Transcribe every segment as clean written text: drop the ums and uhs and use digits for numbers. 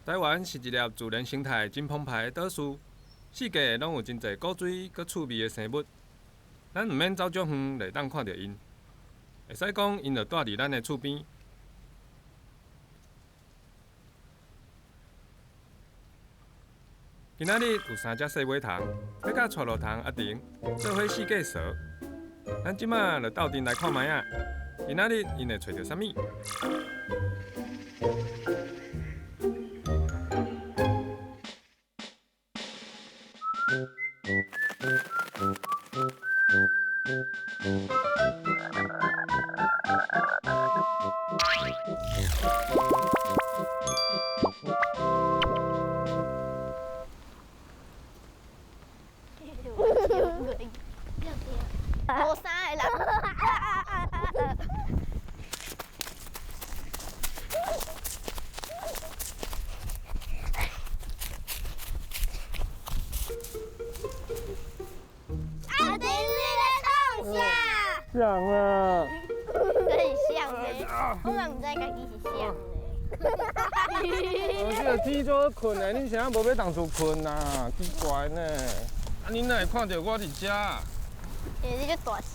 台灣是一粒自然生態真澎湃的島嶼，四界攏有真濟古錐閣趣味的生物。咱毋免走足遠，就會當看著𪜶。會使講，𪜶就蹛佇咱的厝邊。今仔日有三隻細尾蟲，欲佮帶路蟲阿婷做伙四界踅。咱這馬就鬥陣來看覓仔，今仔日𪜶會揣著啥物？無三个人。阿丁，你咧创啥？像啊！真像呢，我嘛毋知家己是像呢。我这个天做困的，恁啥无欲佇厝睏啊？奇怪呢！啊，恁哪會看著我佇遮？因為你足大隻。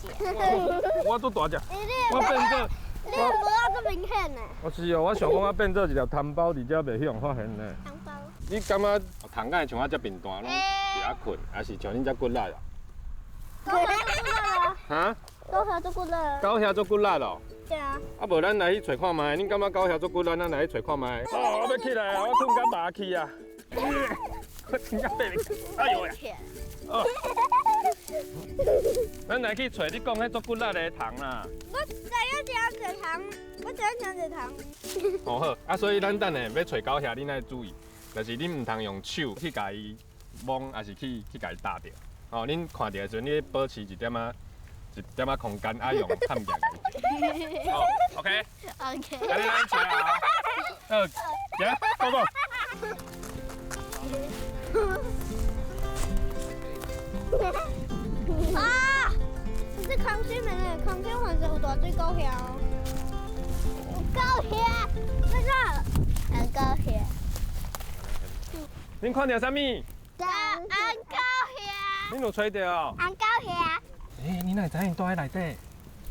我足大隻。我變做。你的無啊足明顯呢。哦是哦，我想講我變做一粒蟲包佇遮袂予人發現呢。蟲包。你感覺蟲敢會像我遮貧惰攏佇遐睏，還是像恁遮骨力啊？狗遐足骨力啊！哈？狗遐足骨力。狗遐足骨力哦。對啊。啊無咱來去揣看覓，恁感覺狗遐足骨力，咱來去揣看覓。哦，我欲起來啊！我睏甲麻去啊！我真正爬袂起，哎呦喂！哦。咱來去揣你講彼足骨力的蟲啦。我知影誠濟蟲，我知影誠濟蟲。哦好，啊所以咱等下欲揣狗遐，恁愛注意，就是恁毋通用手去共伊摸，抑是去共伊踏著。哦，恁看著的時陣，你保持一點仔一點仔空間，啊用探鏡共伊照。好，OK。 OK。按呢咱揣啊。好，行，Go go。啊！這是空心的呢，空心還是有大水狗遐哦。有狗遐，這個紅狗遐。恁看著啥物？紅狗遐。恁有揣著？紅狗遐。欸，你哪會知影𪜶蹛佇內底？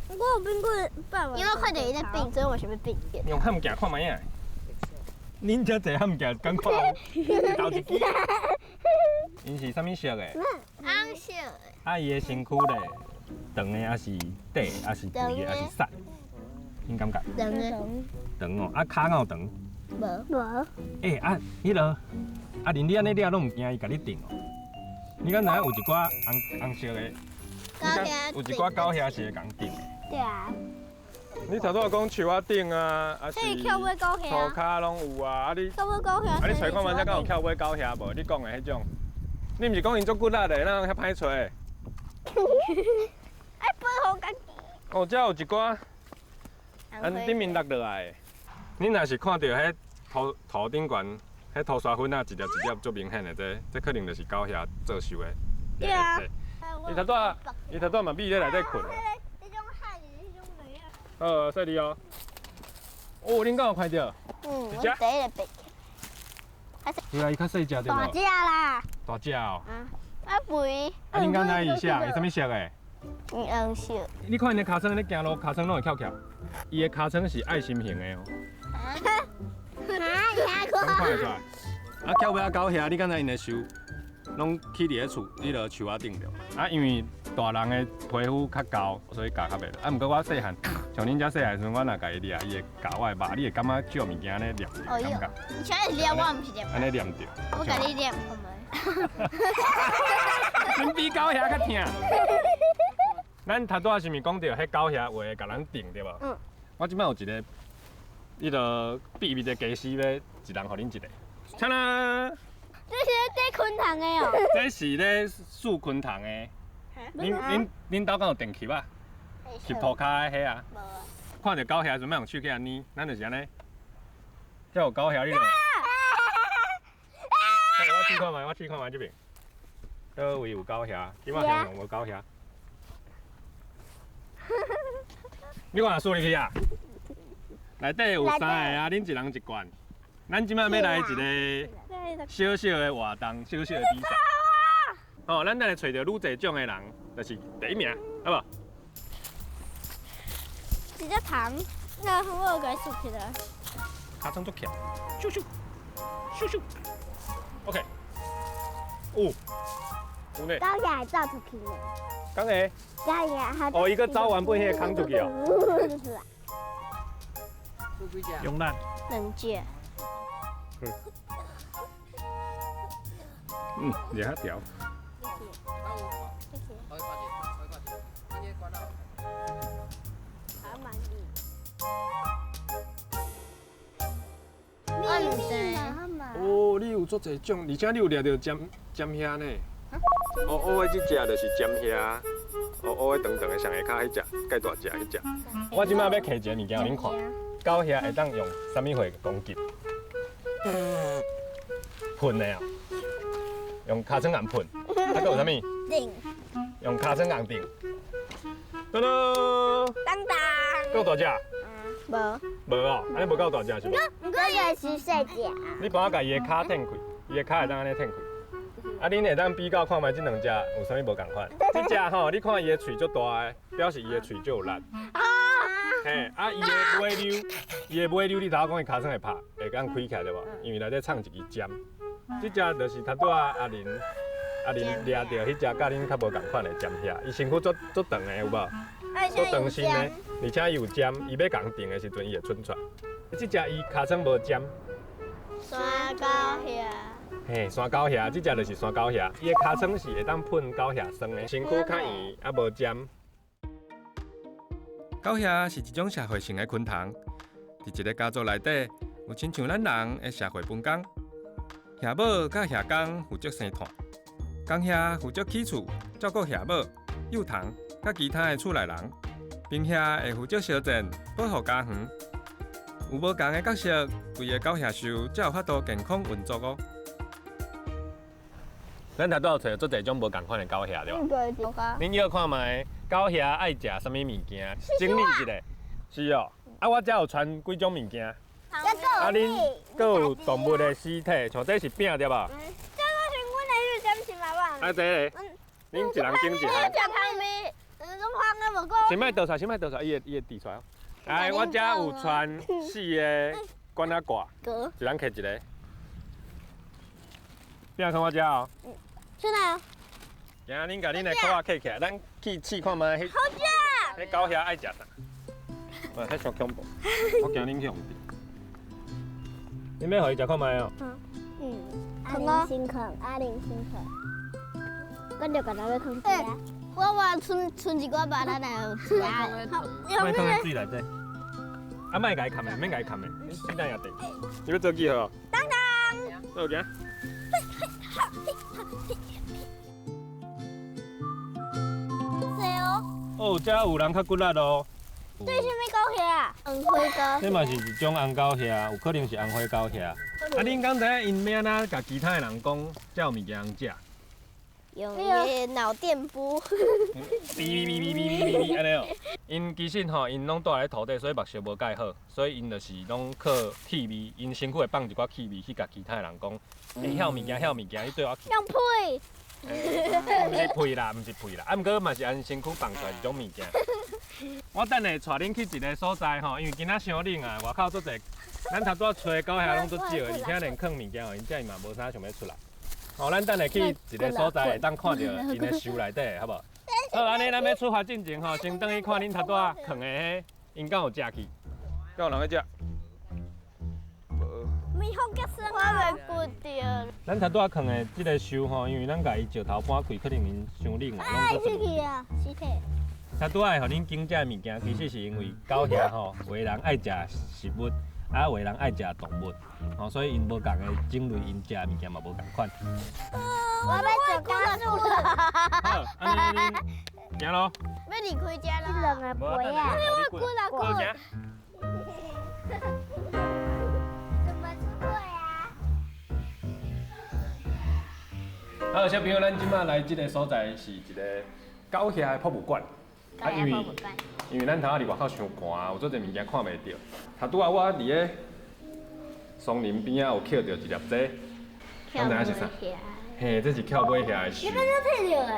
我有變過百萬。因為我看著伊咧變，所以我想欲變。用探鏡看覓仔。恁遮濟探鏡，敢看有？頭一支。𪜶是啥物色的？紅色。啊，伊的身軀咧，長的抑是短，抑是肥的，抑是瘦？恁感覺？長的。長哦，啊，跤敢有長？無。無。欸，啊，彼落，阿玲，你按呢掠攏毋驚伊共你叮哦？你敢知影有一寡紅紅色的？有一寡狗遐是會共叮的。對啊。你頭拄仔講樹仔頂啊，抑是翹尾狗遐？塗跤攏有啊，啊你。翹尾狗遐。啊你揣看覓，遮敢有翹尾狗遐無？你講的彼種，你毋是講𪜶足骨力的，哪會遐歹揣？愛保護家己。哦，遮有一寡，按頂面落落來的。你若是看著彼塗塗頂懸，彼塗沙粉仔一粒一粒足明顯的，這這可能就是狗遐做岫的。對啊。伊頭拄仔，伊頭拄仔嘛覕咧內底睏。好，細膩哦。哦，恁敢有看著？嗯，我第一个爬。對啊，伊較細隻對無？大隻啦。大隻哦。嗯，啊肥。啊，恁敢知伊是啥？伊啥物色的？伊紅色。你看𪜶的尻川咧行路，尻川攏會翹翹。伊的尻川是愛心形的哦。哈？哈？敢看會出來？啊，翹尾仔狗遐，你敢知𪜶的岫攏起佇咧厝，彼落樹仔頂著。啊，因為大人的皮膚較厚，所以咬較袂落。啊，毋過我細漢，像恁遮細漢時陣，我若共伊掠，伊會咬我的肉，你會感覺少物件咧黏著，感覺。你現在掠我，毋是掠。按呢黏著。我共你掠，好無？恁比狗遐較疼。咱頭拄仔是毋是講著，彼狗遐會共咱叮對無？嗯。我這擺有一个，彼落秘密的家私，欲一人予恁一个。鏘啦！這是咧逮昆蟲的哦。這是咧欶昆蟲的。恁恁恁兜敢有電吸仔？吸塗跤的彼啊？無啊。看著狗遐時陣，莫用手去按呢，咱就是按呢。遮有狗遐，你就。我試看覓，我試看覓這邊。佗位有狗遐？這擺上無狗遐。你看欶入去啊？內底有三个啊，恁一人一罐。咱這擺欲來一个小小的活動，小小的比賽。哦，咱等下揣著愈濟種的人，就是第一名，好無？一隻糖，那我有共伊縮起來。尻川足巧，咻咻，咻咻。OK。哦，有呢。狗驛會走出去呢。敢會？狗驛。哦，伊閣走完變彼個空出去哦。用力。兩隻。嗯，掠較條。哦，你有足濟種，而且你有掠著尖尖蝦呢。哦，烏的這隻就是尖蝦，哦，烏的長長的上下跤彼隻，蓋大隻彼隻。我這擺欲揢一个物件予恁看，狗驛會當用啥物貨攻擊？噴的哦，用尻川紅噴，啊，閣有啥物？頂。用尻川紅頂。噔噔。當當。夠大隻？無。無哦，按呢無夠大隻是無？毋過伊是細隻。你幫我共伊的跤褪開，伊的跤會當按呢褪開。啊，恁會當比較看覓這兩隻有啥物無仝款？這隻吼，你看伊的喙足大的，表示伊的喙足有力。啊。嘿，啊，伊的尾溜，伊的尾溜，你頭講伊尻川會拍，會共開起來對無？因為內底藏一支尖。這隻就是頭拄仔阿玲，阿玲掠著彼隻佮恁較無仝款的尖蝦，伊身軀足足長的有無？足長身的，而且伊有尖，伊欲仝定的時陣，伊會伸出來。這隻伊尻川無尖。山狗驛。嘿，山狗驛，這隻就是山狗驛，伊的尻川是會當噴狗驛酸的，身軀較圓，啊無尖。狗驛是一種社會性的昆蟲，佇一个家族內底，有親像咱人的社會分工。驛母佮驛公負責生湠，公驛負責起厝、照顧驛母、幼童佮其他的厝內人。平驛會負責相戰、保護家園。有無仝的角色，規个狗驛獸才有法度健康運作哦。咱頭拄有揣著足濟種無仝款的狗驛對無？恁約看覓，狗驛愛食啥物物件？整理一下。是哦。啊，我遮有傳幾種物件。啊，恁閣有動物的屍體，像這是餅對無？這個是阮的，是啥物嘛？啊，這个，恁一人整一項。先莫倒出來，先莫倒出來，伊會伊會滴出來哦。來，我遮有傳四个管仔掛，一人摕一个。餅放我遮哦。出來哦。行，恁共恁的褲仔揢起來，咱去試看覓。好食。彼狗驛愛食啥？哇，彼傷恐怖，我驚恁去予嗆。恁欲予伊食看覓哦？嗯。阿玲先囥，阿玲先囥。阮就共咱欲囥水啊。我話剩剩一寡肉，咱來有食。莫囥佇水內底。啊，莫共伊崁的，免共伊崁的，你等下爿。你欲做記號？當當。好，行。哦，遮有人較骨力哦。這是啥物狗驛啊？紅花狗。這嘛是一種紅狗驛，有可能是紅花狗驛。啊，恁敢知影𪜶欲按怎共其他的人講，遮有物件通食？用那個腦電波。嗶嗶嗶嗶嗶嗶嗶，按呢哦。𪜶其實吼，𪜶攏住佇土底，所以目視無蓋好，所以𪜶就是攏靠氣味，𪜶身軀會放一寡氣味去共其他的人講，欸，遐有物件，遐有物件，你對我去。用屁。毋是屁啦，毋是屁啦，啊，毋過嘛是按身軀放出來一種物件。我等下帶恁去一个所在吼，因為今仔傷冷啊，外口足濟，咱頭拄仔揣的狗驛攏足少的，而且連囥物件予𪜶遮伊嘛無啥想欲出來。吼，咱等下去一个所在，會當看著𪜶的獸內底，好無？好，按呢咱欲出發進前吼，先轉去看恁頭拄仔囥的彼，𪜶敢有食去？敢有人欲食？無。蜜蜂結霜，我袂骨著。咱頭拄仔囥的這个獸吼，因為咱共伊石頭搬開，可能𪜶傷冷啊，攏死去啊，屍體。頭拄仔會予恁揀這个物件，其實是因為狗驛吼，有的人愛食食物，啊，有的人愛食動物，吼，所以𪜶無仝的種類，𪜶食的物件嘛無仝款。我欲做家屬啦。好，按呢恁行囉。欲離開遮囉。這兩个杯啊。我滾啊滾。怎麼出櫃啊？好，小朋友，咱這擺來這个所在是一个狗驛的博物館。啊，因為因為咱頭仔佇外口傷寒，有足濟物件看袂著。頭拄仔我佇咧松林边仔有捡著一粒这，敢知影是啥？嘿，这是翘尾蟻的树。你敢怎摕著的？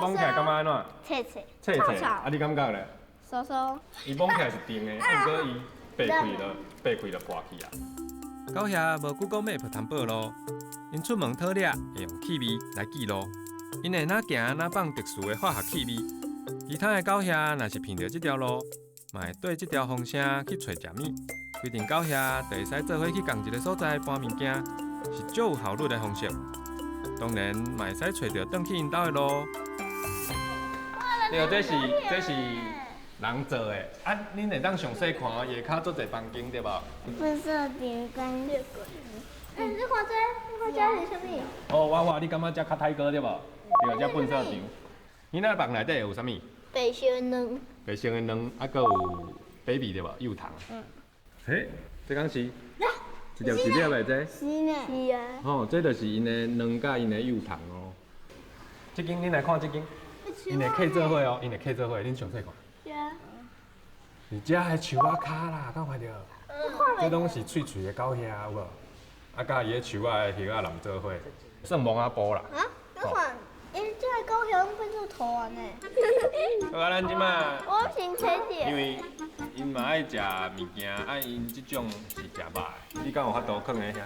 摸起来感觉按怎？脆脆。脆脆。啊，你感觉咧？酥酥。伊摸起来是甜的，啊，毋过伊白开了，白开就破去啊。狗蟻无 Google Map 通报路，𪜶出门讨掠会用气味来记路。𪜶会哪行哪放特殊的化学气味。其他的狗蟻若是闻著這條路，嘛會綴這條風聲去揣食物。規陣狗蟻就會使做伙去仝一个所在搬物件，是足有效率的方式。當然嘛會使揣著轉去𪜶兜的路。對，這是人做的。啊，恁會當詳細看，伊下跤足濟房間對無？糞埽場跟熱滾。欸，你看這，你看這是啥物？哦，我你感覺這較泰國對無？對，這糞埽場。你那房內底有啥物？白色卵。白色的卵，啊，閣有 baby 對無？幼蟲。嗯。嘿，這敢是？一粒一粒的這？是呢。是啊。吼，這就是𪜶的卵佮𪜶的幼蟲哦。這間恁來看這間，𪜶會契做伙哦，𪜶會契做伙，恁詳細看。是啊。是遮的樹仔跤啦，敢有看著？這攏是喙喙的狗蟻，有無？啊，佮伊彼樹仔的葉仔連做伙，算摸仔埔啦。啊？你看，欸，這个狗蟻攏變做圖案呢。好啊，咱這馬。我先揣著。因為𪜶嘛愛食物件，啊，𪜶這種是食肉的。你敢有法度囥佇遐？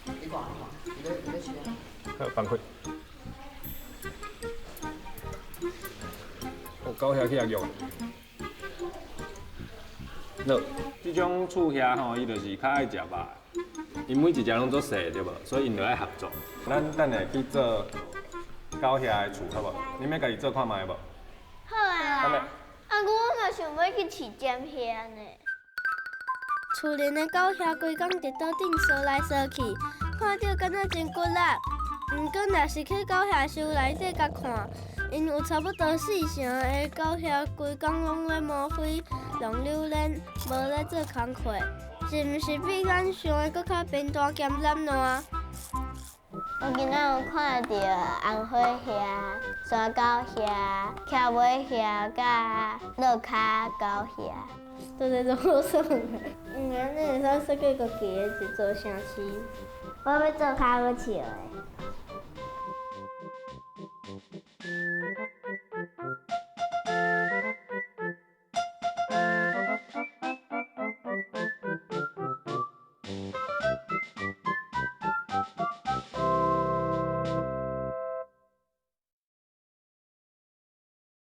你看，你看，你咧你咧好，放開。哦，狗蟻去遐虐。喏，這種厝蟻吼，伊就是較愛食肉的。𪜶每一隻攏足細對無？所以𪜶就愛合作。咱等下去做狗蟻的厝，好無？恁欲家己做看覓無？好啊。啊，我嘛想欲去飼尖蟻呢。厝內的狗蟻規工佇桌頂踅來踅去，看著敢若真骨力。毋過若是去狗蟻箱內底共看，𪜶有差不多四成的狗蟻規工攏咧摸灰、弄榴蓮，無咧做工課，是毋是比咱想的閣較貧惰兼懶惰？我今仔有看著紅火蟻、山狗蟻、翘尾蟻、佮落跤狗蟻。對對對，好耍。嗯，咱會使設計家己的一座城市。我欲做較好笑的。